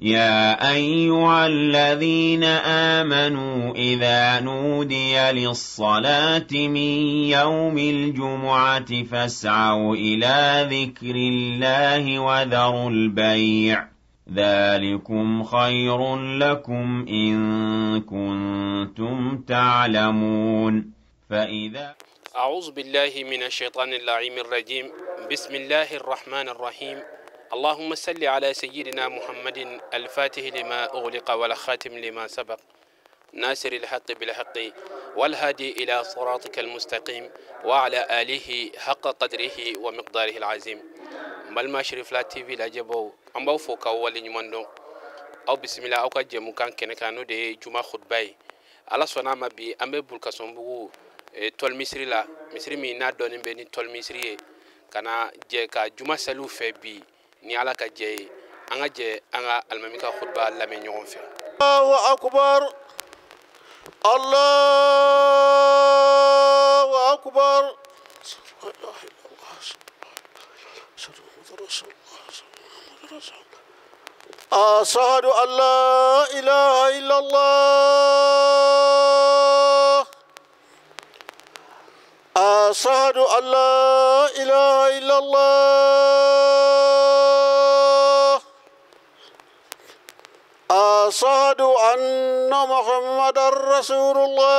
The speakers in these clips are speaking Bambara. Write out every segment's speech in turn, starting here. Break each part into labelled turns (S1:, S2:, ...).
S1: يا أيها الذين آمنوا إذا نودي للصلاة من يوم الجمعة فاسعوا إلى ذكر الله وذروا البيع ذلكم خير لكم إن كنتم تعلمون. فإذا
S2: أعوذ بالله من الشيطان اللعين الرجيم. بسم الله الرحمن الرحيم. اللهم صل على سيدنا محمد الفاتح لما أغلق والخاتم لما سبق ناصر الحق بالحق والهادي إلى صراطك المستقيم وعلى آله حق قدره ومقداره العظيم. Balima Cherifla TV lajɛbaw, an b'aw fo k'aw waleɲuman dɔn. Aw bisimila aw ka jɛmukan kɛnɛ kan, n'o de ye juma khutba ye. Ala sɔnna a ma, bi an bɛ Burukasɔnbugu tɔli misiri la, misiri min n'a dɔnnen bɛ ni tɔli misiri ye, ka na jɛ ka juma saliw fɛ bi ni Ala ka jɛ ye. An ka jɛ an ka alimami ka khutba lamɛn ɲɔgɔn fɛ.
S3: Allahu akbar, Allahu akbar. أشهد أن لا إله إلا الله، أشهد أن لا إله إلا الله، أشهد أن محمدا رسول الله،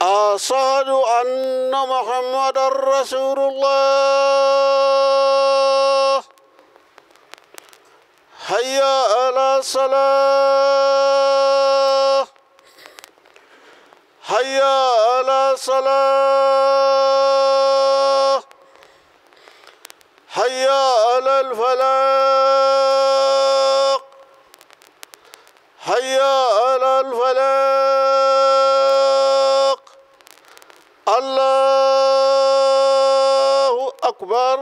S3: أشهد أن محمدا رسول الله. هيا على الصلاة، هيا على الصلاة، هيا على الفلاح، هيا على الفلاح. الله أكبر،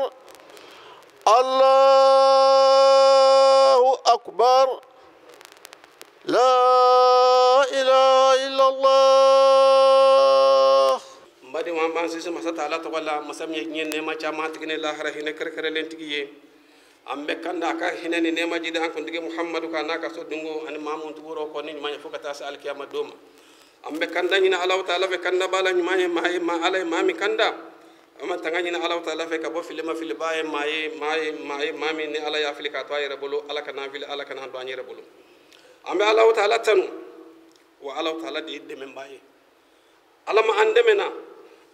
S3: الله أكبر، لا إله إلا الله.
S2: N badenw, an b'an sinsin masa taala tɔgɔ la, masa min ye diɲɛ nɛɛma caman tigi ni lahara hinɛ kɛrɛnkɛrɛnlen tigi ye. An bɛ kanda a ka hinɛ ni nɛɛma jidi an kuntigi Muhamadu kan, n'a ka so dungo ani maa mun tugur'o kɔ ni ɲuman ye fo ka taa se alikiyama don ma. An bɛ kanda ɲini Alahu taala fɛ, kanda b'a la ɲuman ye maa ye, maa Ala ye maa min kanda. An bɛ tanga ɲini Alahu taala fɛ ka bɔ fili ma, filibaa ye maa ye, maa ye, maa ye, maa min ni Ala y'a fili k'a to a yɛrɛ bolo. Ala kana fili, Ala kana don an yɛrɛ bolo. An bɛ Alahu taala tanu, wa Alahu taala de ye dɛmɛbaa ye. Ala ma an dɛmɛ na,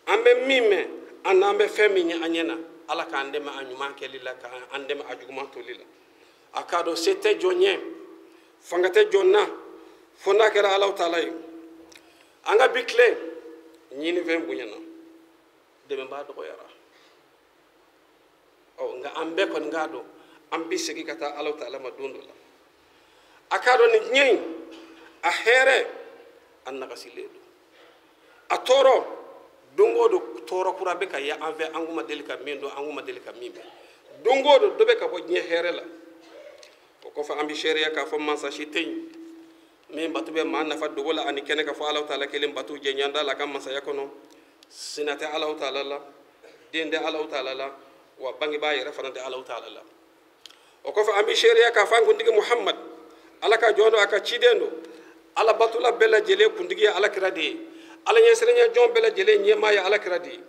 S2: an bɛ min mɛn, an n'an bɛ fɛn min ye an ɲɛ na, Ala k'an dɛmɛ a ɲuman kɛli la, k'an dɛmɛ a juguman toli la. A k'a dɔn se tɛ jɔn ye, fanga tɛ jɔn na, fo n'a kɛra Alahu taala ye. An ka bi tile ɲinifɛn bonyana, dɛmɛbaa dɔgɔyara. Ɔ nka an bɛɛ kɔni k'a dɔn an bɛ segin ka taa Alahu taala ma don dɔ la. A k'a dɔn nin diɲɛ in, a hɛrɛ a nagasilen don, a tɔɔrɔ don o don tɔɔrɔ kura bɛ ka ye an fɛ, an kun ma deli ka min dɔn, an kun ma deli ka min mɛn. Don o don dɔ bɛ ka bɔ diɲɛ hɛrɛ la. O kɔfɛ, an bɛ seereya k'a fɔ mansa si tɛ yen min bato bɛ maa nafa dogo la ani kɛnɛ ka fɔ Alahu taala kelen bato jɛɲɔgɔn da la a ka masaya kɔnɔ. Sina tɛ Alahu taala la, den tɛ Alahu taala la, wa bangebaa yɛrɛ fana tɛ Alahu taala la. O kɔfɛ, an bɛ seereya k'a fɔ an kuntigi Muhamad, Ala ka jɔn don, a ka ciden don. Ala batola bɛɛ lajɛlen kuntigi ye Ala kira de ye, Ala ɲɛsiranya jɔn bɛɛ lajɛlen ɲɛmaa ye Ala kira de ye,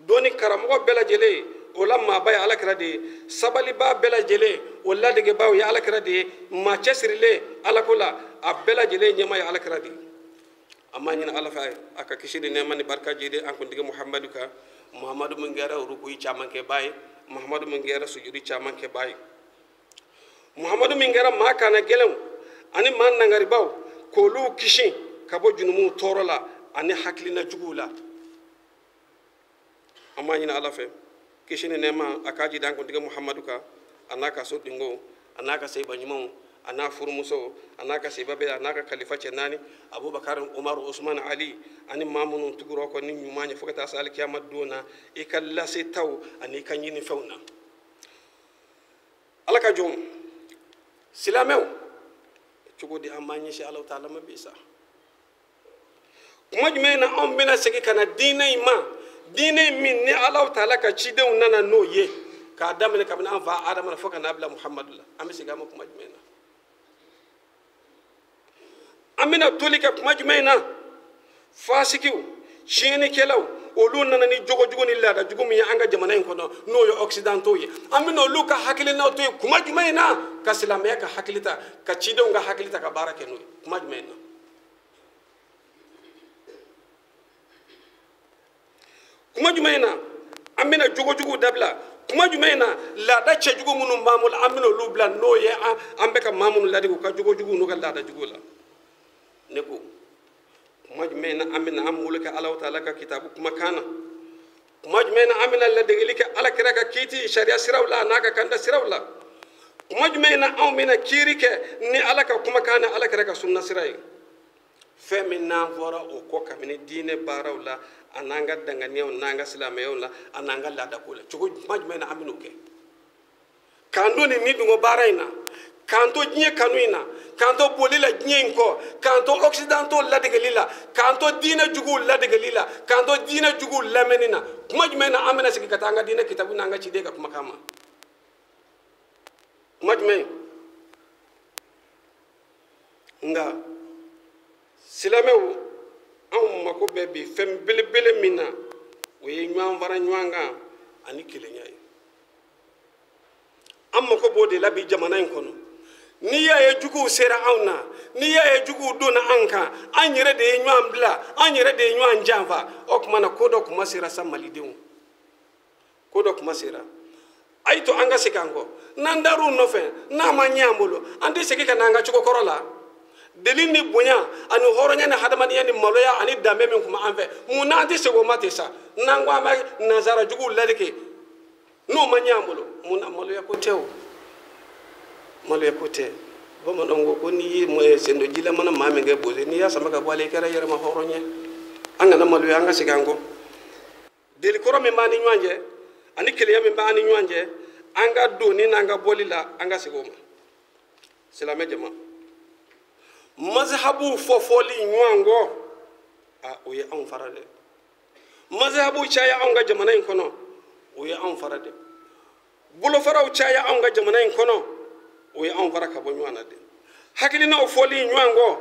S2: dɔnni karamɔgɔ bɛɛ lajɛlen o la maaba ye Ala kira de ye, sabalibaa bɛɛ lajɛlen o ladegebaaw ye Ala kira de ye, maa cɛsirilen Ala ko la a bɛɛ lajɛlen ɲɛmaa ye Ala kira de ye. An b'a ɲini Ala fɛ a ka kisi ni nɛɛma ni barika jidi an kuntigi Muhamadu kan, Muhamadu min kɛra rukuyi caman kɛbaa ye, Muhamadu min kɛra sujudi caman kɛbaa ye, Muhamadu min kɛra maa kana gɛlɛnw ani maa nangaribaw k'olu kisi ka bɔ junumuw tɔɔrɔ la ani hakilina juguw la. An b'a ɲini Ala fɛ kisi ni nɛɛma a k'a jidi an kuntigi Muhamadu kan, a n'a ka so dingo, a n'a ka seba ɲumanw, a n'a furumuso, a n'a ka seba bɛɛ, a n'a ka kalifa cɛ naani, Abubakar, Umaru, Usman, Ali, ani maa minnu tugura kɔ ni ɲuman ye fo ka taa se alikiyama don na, i ka lasetaw ani i ka ɲinifɛnw na. Ala ka jɔnw, silamɛw, cogo di an b'an ɲɛsin Alahu taala ma bi sa? Kuma jumɛn na anw bɛna segin ka na diinɛ in ma, diinɛ min ni Alahu taala ka cidenw nana n'o ye? K'a daminɛ kabini an fa Adama la fo ka n'a bila Muhamadu la, an bɛ segin a ma kuma jumɛn na? An bɛna toli kɛ kuma jumɛn na? Fasikiw, tiɲɛnikɛlaw, olu nana ni jogojugu ni laadajugu min ye an ka jamana in kɔnɔ, n'o ye occidentaux ye. An bɛna olu ka hakilinaw to yen kuma jumɛn na? Ka silamɛya ka hakili ta, ka cidenw ka hakili ta, ka baara kɛ n'o ye kuma jumɛn na? Kuma jumɛn na an bɛna jogojuguw dabila? Kuma jumɛn na laada cɛjugu minnu b'an bolo, an bɛna olu bila, n'o ye an bɛ ka maa minnu ladege u ka jogojuguw n'u ka laadajuguw la? Ne ko kuma jumɛn na an bɛna an bolo kɛ Alahu taala ka kitabu kumakan na? Kuma jumɛn na an bɛna ladegeli kɛ Ala kira ka kiiti sariya siraw la n'a ka kanda siraw la? Kuma jumɛn na anw bɛna kiiri kɛ ni Ala ka kumakan ni Ala kira ka sunna sira ye? Fɛn min n'an fɔra o kɔ kabini diinɛ baaraw la, a n'an ka danganiyaw n'an ka silamɛyaw la, a n'an ka laadako la, cogo kuma jumɛn na an bɛn'o kɛ? K'an to nin nidungɔ baara in na, k'an to diɲɛ kanu in na, k'an to boli la diɲɛ in kɔ, k'an to occidentaux ladegeli la, k'an to diinɛ juguw ladegeli la, k'an to diinɛ juguw lamɛnni na, kuma jumɛn na an bɛna sigi ka taa an ka diinɛ kitabu n'an ka ciden ka kumakan ma? Kuma jumɛn? Nka silamɛw, anw mako bɛ bi fɛn belebele min na, o ye ɲɔgɔn fara ɲɔgɔn kan ani kelenya ye. An mako b'o de la bi jamana in kɔnɔ. N'i y'a ye juguw sera anw na, n'i y'a ye juguw donna an kan, an yɛrɛ de ye ɲɔgɔn bila, an yɛrɛ de ye ɲɔgɔn janfa. O tuma na ko dɔ kuma sera sa malidenw, ko dɔ kuma sera. A y'i to an ka segin an kɔ. N'an dar'u nɔfɛ, n'a ma ɲɛ an bolo, an tɛ segin ka na an ka cogo kɔrɔ la. Deli ni bonya ani hɔrɔnya ni hadamadenya ni maloya ani danbe min tun bɛ an fɛ, mun na an tɛ segin o ma ten sa? N'an ko an bɛ nanzara juguw ladege, n'o ma ɲɛ an bolo, mun na? Maloya ko tɛ o, maloya ko tɛ. Bamananw ko ko n'i ye sendo jilamana maa min kɛ bozo ye, n'i y'a sama ka bɔ a la, i kɛra yɛrɛma hɔrɔn ye. An kana maloya, an ka segin an kɔ. Deli kɔrɔ min b'an ni ɲɔgɔn cɛ ani kelenya min b'an ni ɲɔgɔn cɛ, an ka donni n'an ka bɔli la, an ka segin o ma. Silamɛ jama, mazhabu fɔfɔli ɲɔgɔn kɔ, a o ye anw fara dɛ. Mazhabu caya anw ka jamana in kɔnɔ, o ye anw fara dɛ. Bolofaraw caya anw ka jamana in kɔnɔ, o ye anw fara ka bɔ ɲɔgɔn na dɛ. Hakilinaw fɔli ɲɔgɔn kɔ,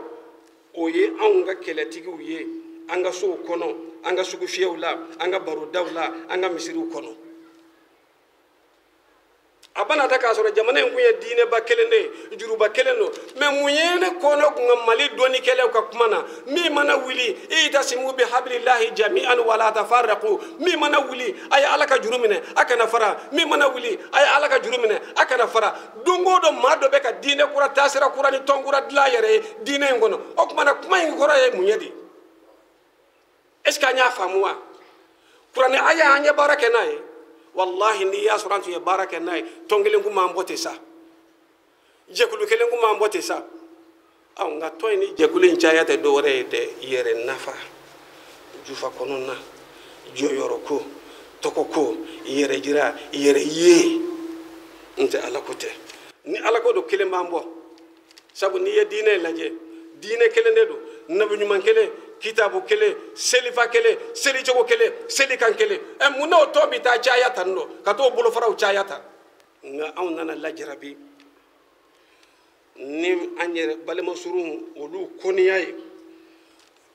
S2: o ye anw ka kɛlɛtigiw ye an ka sow kɔnɔ, an ka sugufiyɛw la, an ka barodaw la, an ka misiriw kɔnɔ. A bana ta k'a sɔrɔ jamana in kun ye diinɛba kelen de ye, juruba kelen don. Mɛ mun ye ne kɔnɔ kun ka Mali dɔnnikɛlaw ka kuma na? Min mana wuli, itasimu bi habilillahi jami'an wala tafarraqu. Min mana wuli, a ye Ala ka juru minɛ, a kana fara. Min mana wuli, a ye Ala ka juru minɛ, a kana fara. Don o don maa dɔ bɛ ka diinɛ kura, taasira kura ni tɔn kura dilan a yɛrɛ ye diinɛ in kɔnɔ. O tuma na kuma in kɔrɔ ye mun ye de? Est ce que an y'a faamu wa? Kuranɛ aya an ye baara kɛ n'a ye. Wallahi n'i y'a sɔrɔ an tun ye baara kɛ n'a ye, tɔn kelen kun b'an bɔ ten sa, jɛkulu kelen kun b'an bɔ ten sa. Ɔ nka tɔn in ni jɛkulu in caya tɛ dɔwɛrɛ ye dɛ, yɛrɛ nafa, jufa kɔnɔna, jɔyɔrɔ ko, tɔgɔ ko, yɛrɛ jira, yɛrɛ ye. N tɛ Ala ko tɛ. Ni Ala ko don, kelen b'an bɔ. Sabu n'i ye diinɛ in lajɛ, diinɛ kelen de don, nabi ɲuman kelen, kitabu kelen, selifa kelen, selicogo kelen, selikan kelen. Ɛ mun n'o tɔ bɛ taa caya tan nɔ, ka t'o bolofaraw caya tan? Nka anw nana lajarabi ni an yɛrɛ balima surunw olu kɔniya ye.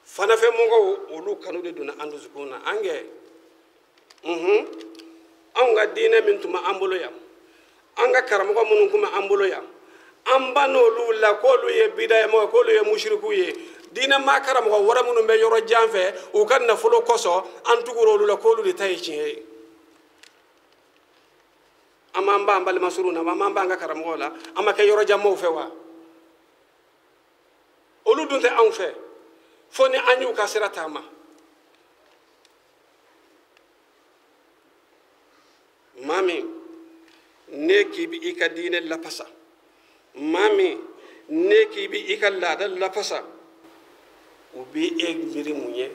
S2: Fanafɛ mɔgɔw olu kanu de donna an dusukun na. An kɛ, anw ka diinɛ min tun bɛ an bolo yan, an ka karamɔgɔ minnu tun bɛ an bolo yan, an ba n'olu la k'olu ye bidayamɔgɔ, k'olu ye musiriku ye. Diinɛ maa karamɔgɔ wɛrɛ minnu bɛ yɔrɔ jan fɛ, u ka nafolo kosɔn, an tugura olu la k'olu de ta ye tiɲɛ ye. An m'an ban an balima surunw na, an m'an ban an ka karamɔgɔw la, an ma kɛ yɔrɔ jan maaw fɛ wa? Olu dun tɛ anw fɛ, fo ni an y'u ka sira taama. Maa min ne k'i bɛ i ka diinɛ lafasa, maa min ne k'i bɛ i ka laada lafasa, u bɛ e miiri mun ye?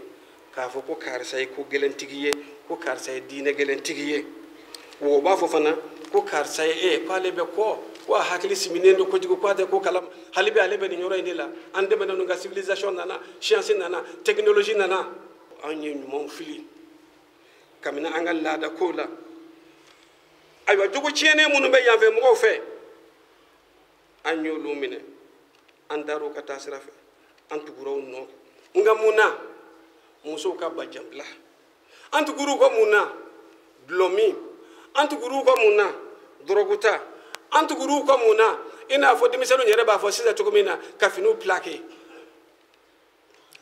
S2: K'a fɔ ko karisa ye ko gɛlɛntigi ye, ko karisa ye diinɛ gɛlɛntigi ye. Wa u b'a fɔ fana ko karisa ye e, k'ale bɛ kɔ, ko a hakili siminen don kojugu, k'a tɛ ko kalama, hali bi ale bɛ nin yɔrɔ in de la. An dɛmɛna ninnu ka civilisation nana, science nana, technologie nana. An ye ɲumanw fili kabini an ka laada kow la. Ayiwa jogo tiɲɛnen minnu bɛ yanfɛ mɔgɔw fɛ, an y'olu minɛ, an dar'u ka taasira fɛ, an tugura u nɔ. Nka mun na musow ka bajanbila? An tugur'u kɔ mun na dulɔmin? An tugur'u kɔ mun na dɔrɔguta? An tugur'u kɔ mun na i n'a fɔ denmisɛnninw yɛrɛ b'a fɔ sisan cogo min na ka finiw pilake?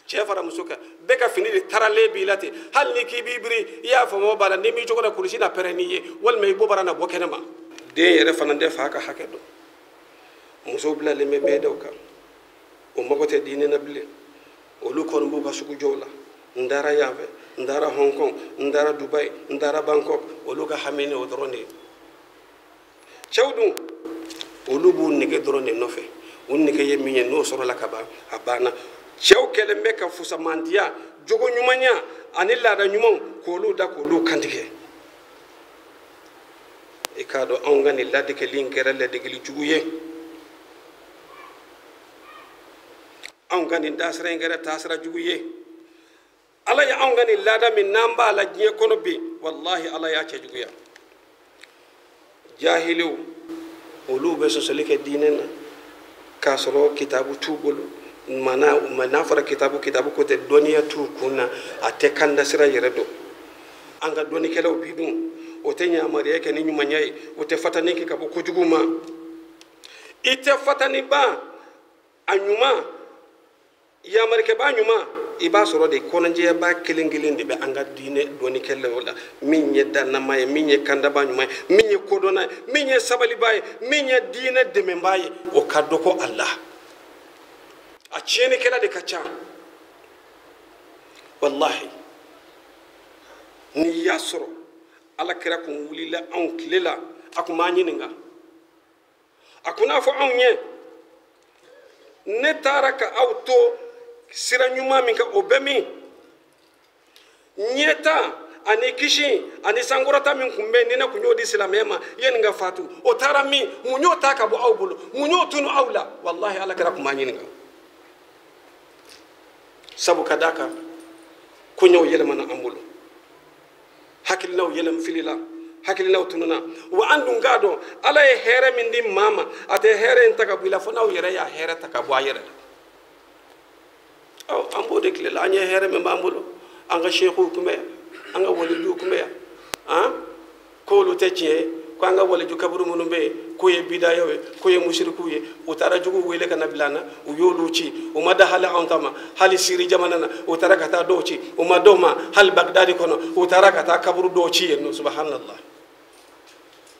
S2: Cɛ fara muso kan, bɛɛ ka fini de taralen b'i la ten. Hali ni k'i b'i biri, i y'a faamu b'a la, n'i m'i cogo la kulusi na pɛrɛn n'i ye, walima i bɔ bara na bɔ kɛnɛ ma. Den yɛrɛ fana tɛ fa ka hakɛ dɔn. Musow bilalen bɛ bɛɛ daw kan, o mago tɛ diinɛ na bilen. Olu kɔni b'u ka sugu jɔw la. N taara yan fɛ, n taara Hong Kong, n taara Dubai, n taara Bangkok, olu ka hami ni o dɔrɔn de ye. Cɛw dun, olu b'u nege dɔrɔn de nɔfɛ. U nege ye min ye, n'o sɔrɔla ka ban, a banna. Cɛw kɛlen bɛ ka fusamandiya, jogo ɲumanya ani laada ɲumanw k'olu da k'olu kantigɛ. I k'a dɔn anw ka nin ladegeli in kɛra ladegeli jugu ye. Anw ka nin taasira in kɛra taasira jugu ye. Ala ye anw ka nin laada min n'an b'a la diɲɛ kɔnɔ bi, walahi Ala y'a cɛjuguya. Jahiliw olu bɛ sɔsɔli kɛ diinɛ na k'a sɔrɔ kitabu t'u bolo. Mana n'a fɔra kitabu, kitabu ko tɛ, dɔnniya t'u kun na, a tɛ kandasira yɛrɛ dɔn. An ka dɔnnikɛlaw bi dun, o tɛ yamaruya kɛ ni ɲumanya ye, o tɛ fatani kɛ ka bɔ kojugu ma. I tɛ fatani ban a ɲuman, yamarikɛbaa ɲuman, i b'a sɔrɔ de kɔnɔjɛyaba kelen kelen de bɛ an ka diinɛ dɔnnikɛlaw la, min ye dannama ye, min ye kandaba ɲuman ye, min ye kodɔnna ye, min ye sabaliba ye, min ye diinɛ dɛmɛbaa ye, o ka dɔgɔ a la. A tiɲɛnikɛla de ka ca. Walahi n'i y'a sɔrɔ Ala kira kun wulila anw tile la, a kun b'an ɲininka, a kun n'a fɔ anw ye, ne taara ka aw to sira ɲuman min kan, o bɛ min? Ɲɛta ani kisi ani sankɔrɔta min kun bɛ yen, ni ne kun y'o di silamɛ ma yanni n ka fatu, o taara min? Mun y'o ta ka bɔ aw bolo? Mun y'o tunu aw la? Walahi Ala kira kun b'an ɲininka. Sabu ka d'a kan, koɲɛw yɛlɛmana an bolo, hakilinaw yɛlɛm filila, hakilinaw tununa. Wa an dun k'a dɔn Ala ye hɛrɛ min di maa ma, a tɛ hɛrɛ in ta ka bɔ i la fo n'aw yɛrɛ y'a hɛrɛ ta ka bɔ a yɛrɛ la. Ɔ, an b'o de tile la, an ye hɛrɛ min b'an bolo, an ka seekuw kun bɛ yan, an ka walijuw kun bɛ yan, han, k'olu tɛ tiɲɛ ye, ko an ka waliju kaburu minnu bɛ yen, k'o ye bidayaw ye, k'o ye musirikuw ye. U taara juguw wele ka na bila an na, u y'olu ci, u ma da hali anw ta ma, hali Siri jamana na, u taara ka taa dɔw ci, u ma dɔw ma hali Bagdadi kɔnɔ, u taara ka taa kaburu dɔw ci yen nɔ. Subhanallah,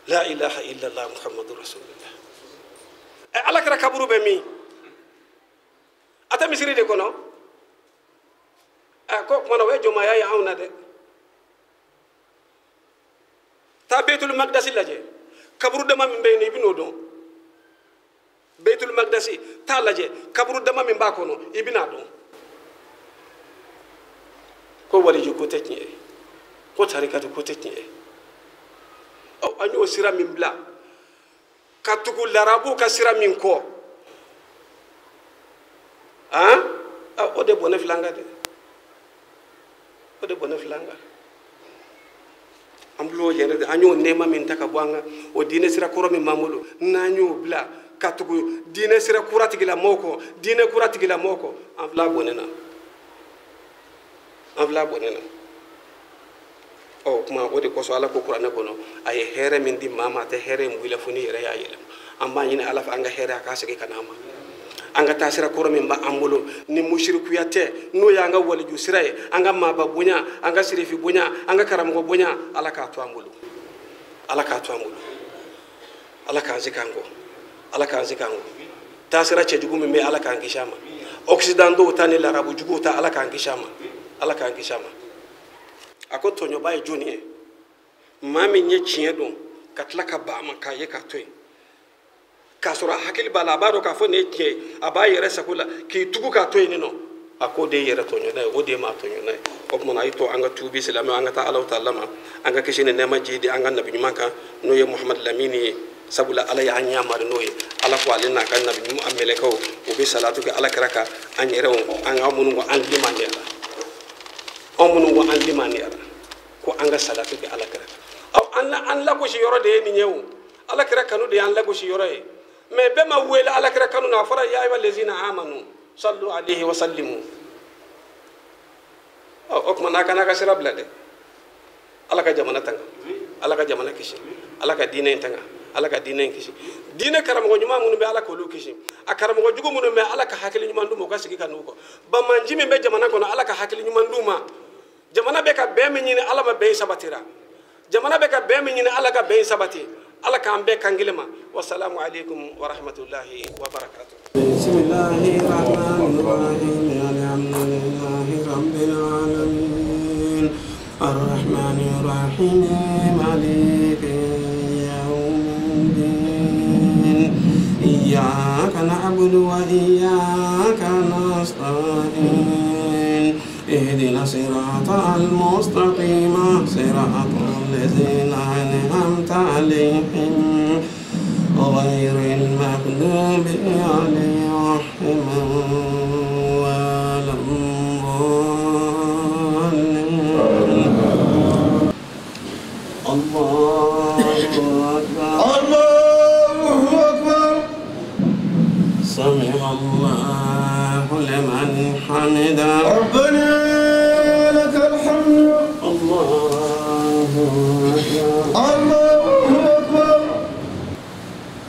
S2: la ilaha illallah muhammadu rasulullah. Ɛ, Ala kɛra kaburu bɛ min? A tɛ misiri de kɔnɔ. Ɛ, ko kumana o ye jɔnmaya ye anw na dɛ. Taa Beitul Makdasi lajɛ, kaburu dama min bɛ yen i bɛn'o dɔn. Beitul Makdasi taa lajɛ, kaburu dama min b'a kɔnɔ i bɛn'a dɔn. Ko waliju ko tɛ tiɲɛ ye, ko tarikatu ko tɛ tiɲɛ ye. Ɔ, an y'o sira min bila ka tugu larabuw ka sira min kɔ, han, o de bɔnɛ filɛ an kan dɛ, o de bɔnɛ filɛ an kan. An bul'o yɛrɛ de, an y'o nɛɛma min ta ka bɔ an kan, o diinɛ sira kɔrɔ min b'an bolo, n'an y'o bila ka tugu diinɛ sira kura tigilamɔgɔw kɔ, diinɛ kura tigilamɔgɔw kɔ, an filɛ a bɔnɛ na, an filɛ a bɔnɛ na. Ɔ, kuma o de kosɔn Ala ko kuranɛ kɔnɔ, a ye hɛrɛ min di maa ma, a tɛ hɛrɛ in bɔ i la fo n'i yɛrɛ y'a yɛlɛma. An b'a ɲini Ala fɛ an ka hɛrɛ a k'a segin ka n'an ma. An ka taa sira kɔrɔ min b'an bolo ni musirikuya tɛ, n'o y'an ka waliju sira ye, an ka maaba bonya, an ka sirifi bonya, an ka karamɔgɔ bonya, Ala k'a to an bolo, Ala k'a to an bolo, Ala k'an se k'an kɔ, Ala k'an se k'an kɔ. Taasira cɛjugu min bɛ, Ala k'an kisi a ma. Occidentaux ta ni larabu juguw ta, Ala k'an kisi a ma, Ala k'an kisi a ma. A ko tɔɲɔba ye jɔnni ye? Maa min ye tiɲɛ dɔn ka tila ka ban a ma k'a ye k'a to yen, k'a sɔrɔ a hakili b'a la, a b'a dɔn k'a fɔ nin ye tiɲɛ ye, a b'a yɛrɛ sago la k'i tugu k'a to yen nɔ, a k'o de ye yɛrɛ tɔɲɔna ye, o de ye maa tɔɲɔna ye. O tuma na a y'i to an ka tuubi silamɛw, an ka taa Alahu taala ma, an ka kisi ni nɛɛma jidi an ka nabi ɲuman kan, n'o ye Muhamadu Lamini ye. Sabula Ala y'an yamari n'o ye. Ala ko ale n'a ka nabi ɲuman a mɛlɛkɛw, u bɛ salatu kɛ Ala kira kan, an yɛrɛw, an ka minnu ko an limaniyara, anw minnu ko an limaniyara, ko an ka salatu kɛ Ala kira kan. An lagosi yɔrɔ de ye nin ye o. Ala kira kanu de y'an lagosi yɔrɔ ye. Mais bɛɛ ma wele ala kira kanu na, a fɔra ya ayyuha allazina amanu sallu alayhi wa sallimu. O tuma n'a kana ka sira bila dɛ. Ala ka jamana tanga, ala ka jamana kisi, ala ka diinɛ in tanga, ala ka diinɛ in kisi. Diinɛ karamɔgɔ ɲuman minnu bɛ ala k'olu kisi, a karamɔgɔ jugu minnu bɛ ala ka hakili ɲuman d'u ma u ka sigi ka n'u kɔ. Bamanji min bɛ jamana kɔnɔ ala ka hakili ɲuman d'u ma. Jamana bɛ ka bɛn min ɲini ala ma bɛn sabatira. Jamana bɛ ka bɛn min ɲini ala ka bɛn sabati. Ala k'an bɛɛ kan kelen ma. Wasalamu aleykum wa rahmatulahi wa barakatuh.
S4: Bismillahi rahmani rahim. Alhamdulillahi rabbil alamin. Arrahmani rahim. Maliki yawmiddin. Iyyaka na'budu wa iyyaka nasta'in. اهدنا صراط المستقيم صراط الذين أنعمت عليهم غير المغضوب عليهم ولا الضالين. الله أكبر.
S3: الله أكبر.
S4: سمع الله لمن حمده.
S3: ربنا لك الحمد.
S4: الله أكبر.
S3: الله أكبر.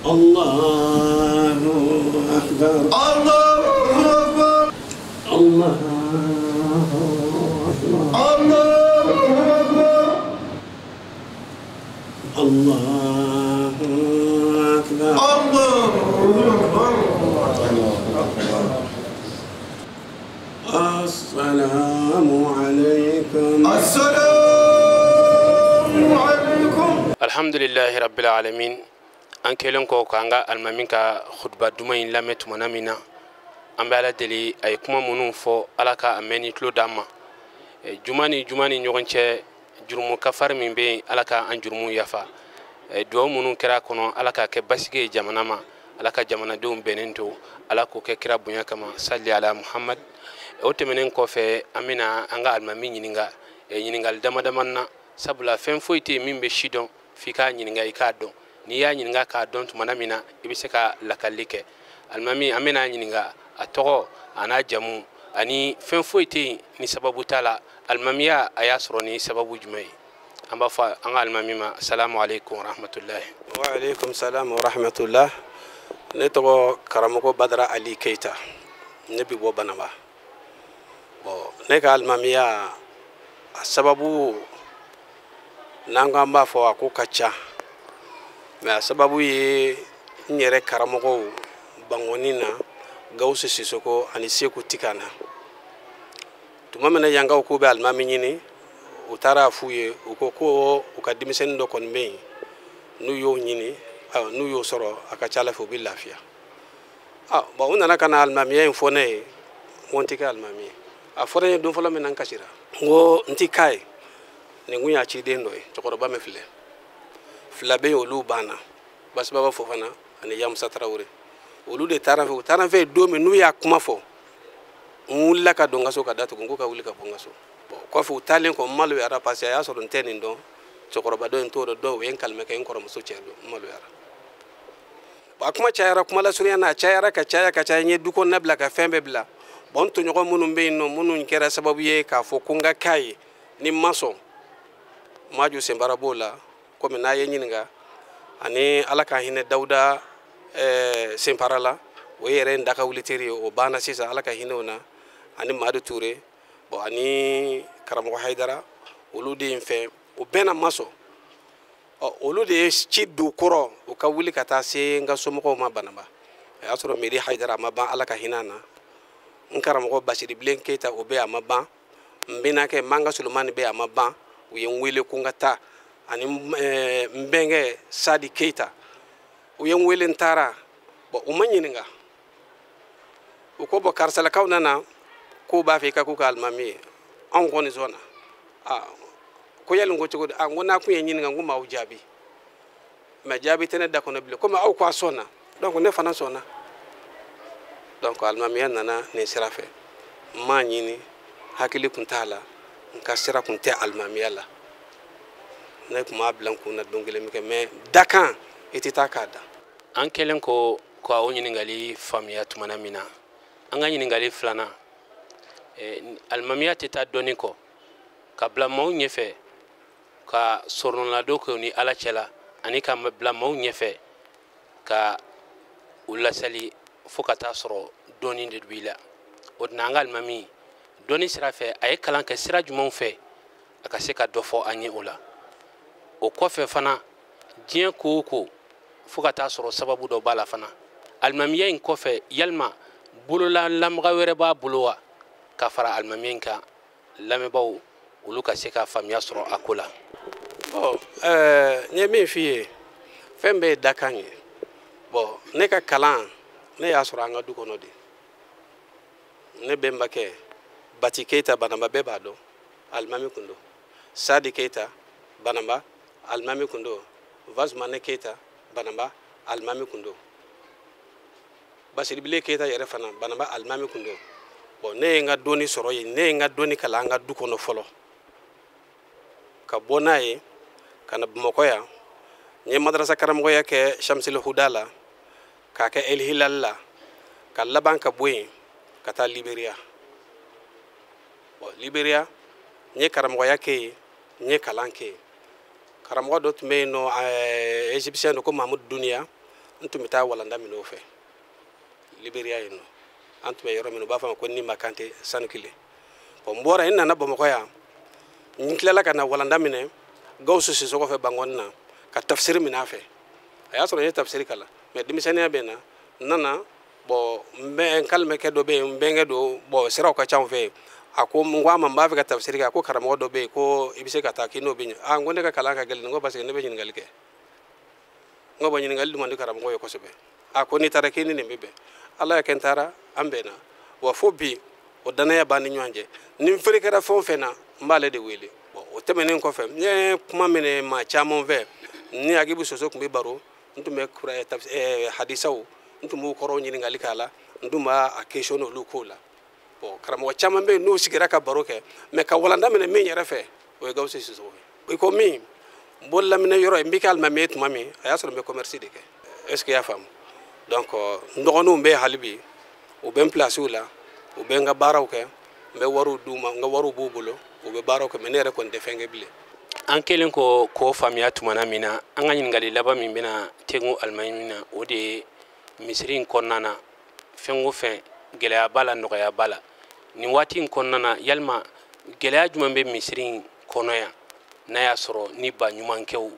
S4: الله أكبر.
S3: الله أكبر.
S4: الله أكبر.
S3: الله أكبر.
S4: الله أكبر.
S3: الله أكبر.
S4: السلام عليكم.
S3: السلام عليكم.
S5: الحمد لله رب العالمين. An kɛlen kɔ k'an ka alimami ka khutba duman in lamɛn tumana min na, an bɛ ala deli a ye kuma minnu fɔ ala ka a mɛn ni tulo d'an ma. Juma ni juma ni ɲɔgɔn cɛ jurumu kafari min bɛ yen ala ka an jurumu yafa. Duwawu minnu kɛra a kɔnɔ ala k'a kɛ basigi ye jamana ma, ala ka jamanadenw bɛnnen to, ala k'o kɛ kira bonya kama. Sali ala Muhammad. O tɛmɛnen kɔfɛ an bɛna an ka alimami ɲininka ɲininkali dama dama na, sabula fɛn foyi tɛ yen min bɛ si dɔn f'i k'a ɲininka i k'a dɔn. N'i y'a ɲininka k'a dɔn tumana min na i bɛ se ka lakali kɛ. Alimami an bɛna ɲininka a tɔgɔ a n'a jamu ani fɛn foyi tɛ yen ni sababu t'a la, alimamiya a y'a sɔrɔ ni sababu jumɛn ye. An b'a fɔ an ka alimami ma salamu aleykum wa rahmatulahi.
S2: Wa aleykum salam wa rahmatulah. Ne tɔgɔ karamɔgɔ Badara Ali Keyita, ne bɛ bɔ Banaba. Bon, ne ka alimamiya a sababu n'an ko an b'a fɔ a ko ka ca, mais a sababu ye n yɛrɛ karamɔgɔw Bangɔni na, Gawusu Sisoko ani Seku Tikana. Tuma min na yankaw k'u bɛ alimami ɲini, u taara a f'u ye, u ko ko u ka denmisɛnnin dɔ kɔni bɛ yen, n'u y'o ɲini, n'u y'o sɔrɔ a ka ca ala fɛ u bɛ lafiya. Bon, u nana ka na alimamiya in fɔ ne ye, n ko n tɛ kɛ alimami ye. A fɔra n ye don fɔlɔ min na n kasira, n ko n tɛ k'a ye, nin kun y'a ciden dɔ ye, cɛkɔrɔba min filɛ, fila bɛ yen olu banna, Basibaba Fofana ani Yamusa Tarawele, olu de taara n fɛ. U taara n fɛ don min n'u y'a kuma fɔ, n wulila ka don n ka so ka datugu, n ko ka wuli ka bɔ n ka so. Bon, kɔfɛ u taalen kɔ n maloyara parce que a y'a sɔrɔ n tɛ nin dɔn, cɛkɔrɔba dɔ in t'o dɔn, dɔw ye n kalimɛkɛ n kɔrɔmuso cɛ don, n maloyara. Bon, a kuma cayara, kuma lasurunya na a cayara ka caya ka caya, n ye du kɔnɔna bila ka fɛn bɛɛ bila. Bon, n tɔɲɔgɔn minnu bɛ yen nɔ minnu kɛra sababu ye k'a fɔ ko n ka k'a ye ni n ma sɔn, Maju Senbara b'o la, komi n'a ye ɲininka, ani ala ka hinɛ Dawuda Senpara la, o yɛrɛ n daka wuli teri ye, o banna sisan, ala ka hinɛ o na, ani Madu Ture, bon, ani karamɔgɔ Hayidara, olu de ye n fɛ, o bɛɛ na ma sɔn. Ɔ, olu de ye ci don kɔrɔ u ka wuli ka taa se n ka somɔgɔw ma Banaba. A y'a sɔrɔ Meri Hayidara a ma ban, ala ka hinɛ a na. N karamɔgɔ Basiri Bilen Keyita o bɛ yen a ma ban, n bɛnakɛ Manga Solomani bɛ yen a ma ban, u ye n wele ko n ka taa, ani n bɛnkɛ Sadi Keyita, u ye n wele n taara. Bon, u ma ɲininka, u ko bon karisalakaw nana k'u b'a fɛ i ka k'u ka alimami ye, anw kɔni sɔnna. Ko yali n ko cogo di? N ko n'a kun ye ɲininka n ko m'aw jaabi, mais jaabi tɛ ne da kɔnɔ bilen, komi aw ko a sɔnna, donc ne fana sɔnna. Donc alimamiya nana nin sira fɛ, n m'a ɲini, hakili kun t'a la, n ka sira kun tɛ alimamiya la. Ne tun b'a bila n kun na don kelen bɛ kɛ, mais dakan i tɛ taa k'a da.
S5: An kɛlen ko ka o ɲininkali faamuya tumana min na, an ka ɲininkali filanan, alimamiya tɛ taa dɔnni kɔ ka bila maaw ɲɛfɛ ka sɔrɔnladon kɛ u ni Ala cɛla, ani ka bila maaw ɲɛfɛ ka u lasali fo ka taa sɔrɔ dɔnni de b'i la. O tɛna an ka alimami dɔnni sira fɛ, a ye kalan kɛ sira jumɛnw fɛ a ka se ka dɔ fɔ an ye o la. O kɔfɛ fana, diɲɛ ko o ko fo ka taa sɔrɔ sababu dɔ b'a la fana. Alimamiya in kɔfɛ, yalima bolola lamaga wɛrɛ b'a bolo wa ka fara alimamiya in kan, lamɛnbaaw olu ka se ka faamuya sɔrɔ a ko la?
S2: Bon, n ye min f'i ye, fɛn bɛɛ ye dakan ye. Bon, ne ka kalan, ne y'a sɔrɔ an ka du kɔnɔ de. Ne bɛnbakɛ Bati Keyita Banamba, bɛɛ b'a dɔn, alimami kun don. Sadi Keyita Banamba, alimami kun don. Vazumane Keyita Banamba, alimami kun don. Basiribile Keyita yɛrɛ fana Banamba, alimami kun don. Bon, ne ye n ka dɔnni sɔrɔ yen, ne ye n ka dɔnni kalan an ka du kɔnɔ fɔlɔ, ka bɔ n'a ye ka na Bamakɔ yan. N ye madarasa karamɔgɔya kɛ Shamsil Huda la, k'a kɛ El Hilal la, ka laban ka bɔ yen ka taa Liberia. Bon, Liberia, n ye karamɔgɔya kɛ yen, n ye kalan kɛ yen. Karamɔgɔ dɔ tun bɛ yen nɔ, égyptien don, ko Mahmoud Dunia, n tun bɛ taa walanda minɛ o fɛ Liberia yen nɔ. An tun bɛ yɔrɔ min na, u b'a fɔ a ma ko Nima Kante Sanukile. Bon, n bɔra yen, n nana Bamakɔ yan, n tilala ka na walanda minɛ Gawusu Sisɔkɔ fɛ Bankɔni na, ka tafsiri minɛ a fɛ. A y'a sɔrɔ n ye tafsiri kalan, mais denmisɛnninya bɛ n na. N nana, bon, n bɛ n kalimɛkɛ dɔ bɛ yen, n bɛnkɛ don, bon, siraw ka ca anw fɛ yen. A ko, n ko a ma, n b'a fɛ ka tafsiri kɛ. A ko karamɔgɔ dɔ bɛ yen ko i bɛ se ka taa, k'i n'o bɛ ɲɛ. A n ko ne ka kalan ka gɛlɛn, n ko parce que ne bɛ ɲininkali kɛ. N ko bon, ɲininkali dun man di karamɔgɔ ye kosɛbɛ. A ko n'i taara k'i ni nin bɛ bɛn. Ala y'a kɛ n taara, an bɛnna. Wa fo bi o danaya b'an ni ɲɔgɔn cɛ. Ni n feere kɛra fɛn o fɛn na, n b'ale de wele. Bon, o tɛmɛnen kɔfɛ, n ye kuma minɛ maa caman fɛ. Ni Agibu Soso tun bɛ baro, n tun bɛ hadisaw, n tun b'u kɔrɔw ɲininkali k'a la, n tun b'a question olu kow la. Bon, karamɔgɔ caman bɛ yen n'u sigira ka baro kɛ, mais ka walanda minɛ min yɛrɛ fɛ, o ye Gawusu Sisɔkɔ ye. I ko min bololaminɛ yɔrɔ ye, n bɛ kɛ alimami ye tuma min, a y'a sɔrɔ n bɛ commerce de kɛ. Est ce que i y'a faamu? Donc n dɔgɔninw bɛ hali bi, u bɛ n place la, u bɛ n ka baaraw kɛ, n bɛ wariw d'u ma, n ka wariw b'u bolo, u bɛ baaraw kɛ, mais ne yɛrɛ kɔni tɛ fɛn kɛ bilen.
S5: An kɛlen ko k'o faamuya tumana min na, an ka ɲininkali laban min bɛna tengu alimami na, o de ye misiri in kɔnɔna na, fɛn o fɛn gɛlɛya b'a la, nɔgɔya b'a la. Nin waati in kɔnɔna na, yalima gɛlɛya jumɛn bɛ misiri in kɔnɔ yan, n'a y'a sɔrɔ ni ba ɲumankɛw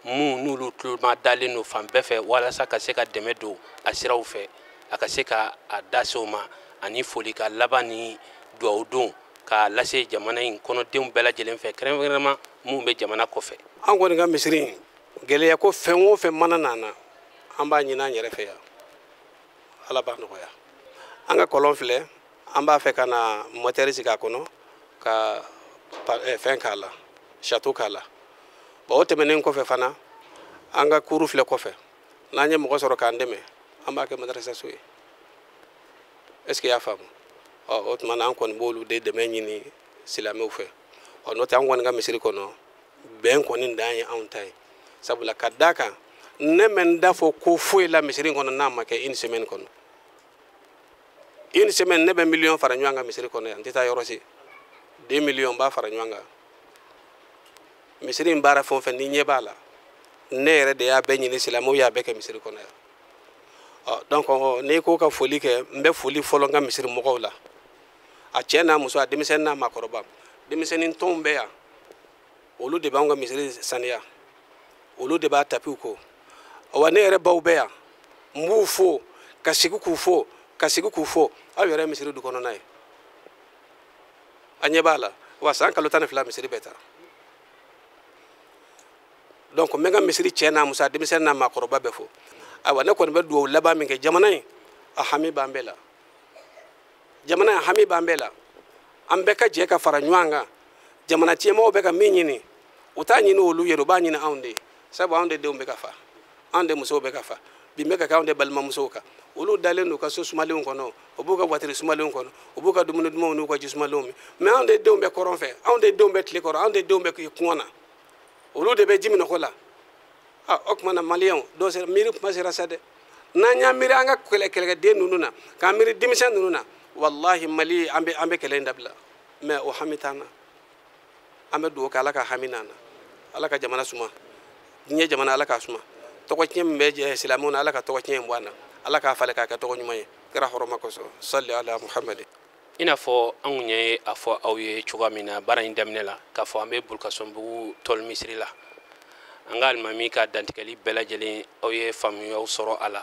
S5: mun n'olu tuloma dalen don fan bɛɛ fɛ walasa ka se ka dɛmɛ don a siraw fɛ, a ka se ka a da se o ma, ani foli ka laban ni duwawu don k'a lase jamana in kɔnɔdenw bɛɛ lajɛlen fɛ, kɛrɛnkɛrɛnnama mun bɛ jamana kɔfɛ.
S2: An kɔni ka misiri in gɛlɛya ko fɛn o fɛn mana nana, an b'a ɲini an yɛrɛ fɛ yan, Ala b'a nɔgɔya. An ka kɔlɔn filɛ, an b'a fɛ ka na mɔtɛri sigi a kɔnɔ, ka fɛn k'a la, château k'a la. Bon, o tɛmɛnen kɔfɛ fana, an ka kuru filɛ kɔfɛ, n'an ye mɔgɔ sɔrɔ k'an dɛmɛ, an b'a kɛ madrasaso ye. Est ce que i y'a faamu? Ɔ, o tuma na an kɔni b'olu de dɛmɛ ɲini silamɛw fɛ. Ɔ, n'o tɛ an kɔni ka misiri kɔnɔ, bɛn kɔni dan ye anw ta ye. Sabula ka d'a kan, ne mɛ n da fɔ ko foyi la misiri kɔnɔ n'a ma kɛ une semaine kɔnɔ. Une semaine, ne bɛ miliyɔn fara ɲɔgɔn kan misiri kɔnɔ yan, n tɛ taa yɔrɔ si. 2 millions b'a fara ɲɔgɔn kan. Misiri in baara fɛn o fɛn n'i ɲɛ b'a la, ne yɛrɛ de y'a bɛɛ ɲini, silamɛw y'a bɛɛ kɛ misiri kɔnɔ yan. Ɔ, donc n'i ko ka foli kɛ, n bɛ foli fɔlɔ n ka misiri mɔgɔw la, a cɛ n'a muso, a denmisɛnnin n'a maakɔrɔba. Denmisɛnnin tɔnw bɛ yan, olu de b'anw ka misiri saniya, olu de b'a tapiw ko. Wa ne yɛrɛ baw bɛ yan, n b'u fo ka sigi k'u fo ka sigi k'u fo. Aw yɛrɛ ye misiri du kɔnɔna ye, a ɲɛ b'a la. Wa san kalo 12 misiri bɛ taa. Donc n bɛ n ka misiri cɛ n'a muso, a denmisɛnnin n'a maakɔrɔba bɛɛ fo. Ayiwa, ne kɔni bɛ dugawu laban min kɛ, jamana in a hami b'an bɛɛ la, jamana in a hami b'an bɛɛ la. An bɛɛ ka jɛ ka fara ɲɔgɔn kan. Jamana cɛmɔgɔw bɛ ka min ɲini, u t'a ɲini olu yɛrɛ, u b'a ɲini anw de ye. Sabu anw de denw bɛ ka fa, anw de musow bɛ ka fa, bi bɛ ka kɛ anw de balimamusow kan. Olu dalen don u ka so sumalenw kɔnɔ, u b'u ka watiri sumalenw kɔnɔ, u b'u ka dumuni dumanw n'u ka ji sumalenw min. Mais anw de denw bɛ kɔrɔn fɛ, anw de denw bɛ tile kɔrɔ, anw de denw bɛ kɔngɔ na. Olu de bɛ ji minɛ ko la. A o tuma na maliyɛnw dɔw sera miiri kuma sera sa dɛ. N'an y'an miiri an ka kɛlɛkɛden ninnu na, k'an miiri denmisɛn ninnu na, walahi Mali an bɛ kɛlɛ in dabila. Mɛ o hami t'an na. An bɛ dugawu kɛ Ala ka hami n'an na. Ala ka jamana suma. Diɲɛ jamana Ala k'a suma. Tɔgɔ tiɲɛ min bɛ silamɛw na, Ala ka tɔgɔ tiɲɛ in bɔ an na. Ala k'a falen k'a kɛ tɔgɔ ɲuman ye. Kira hɔrɔma kosɔn. Sali ala Muhamadi.
S5: I n'a fɔ an kun ye a fɔ aw ye cogoya min na baara in daminɛ la, k'a fɔ an bɛ Burukasɔnbugu tɔli misiri la. An ka alimami ka dantigɛli bɛɛ lajɛlen aw ye faamuyaw sɔrɔ a la.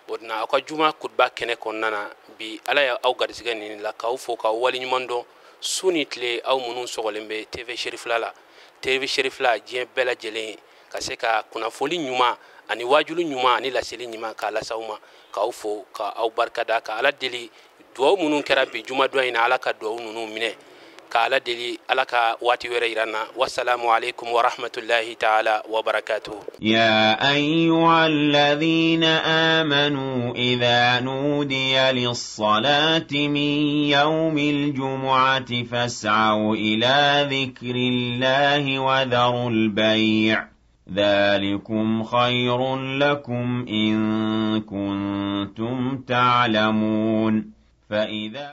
S5: O na aw ka juma kutuba kɛnɛ kɔnɔna na bi, Ala ye aw garisɛgɛ nin la k'aw fo k'aw waleɲuman dɔn su ni tile aw minnu sɔgɔlen bɛ TV Cherifila la. TV Cherifila diɲɛ bɛɛ lajɛlen ka se ka kunnafoli ɲuman ani waajuli ɲuman ani laseli ɲuman k'a lase aw ma, k'aw fo k'aw barikada, ka Ala deli duwawu minnu kɛra bi jumadon in na, Ala ka duwawu ninnu minɛ, ka Ala deli Ala ka waati wɛrɛ yira n na. Wasalamu alaikum wa rahmatullahi ta'ala wa barakatuh.
S1: يا أيها الذين آمنوا إذا نودي للصلاة من يوم الجمعة فاسعوا إلى ذكر الله وذروا البيع ذلكم خير لكم إن كنتم تعلمون. فإذا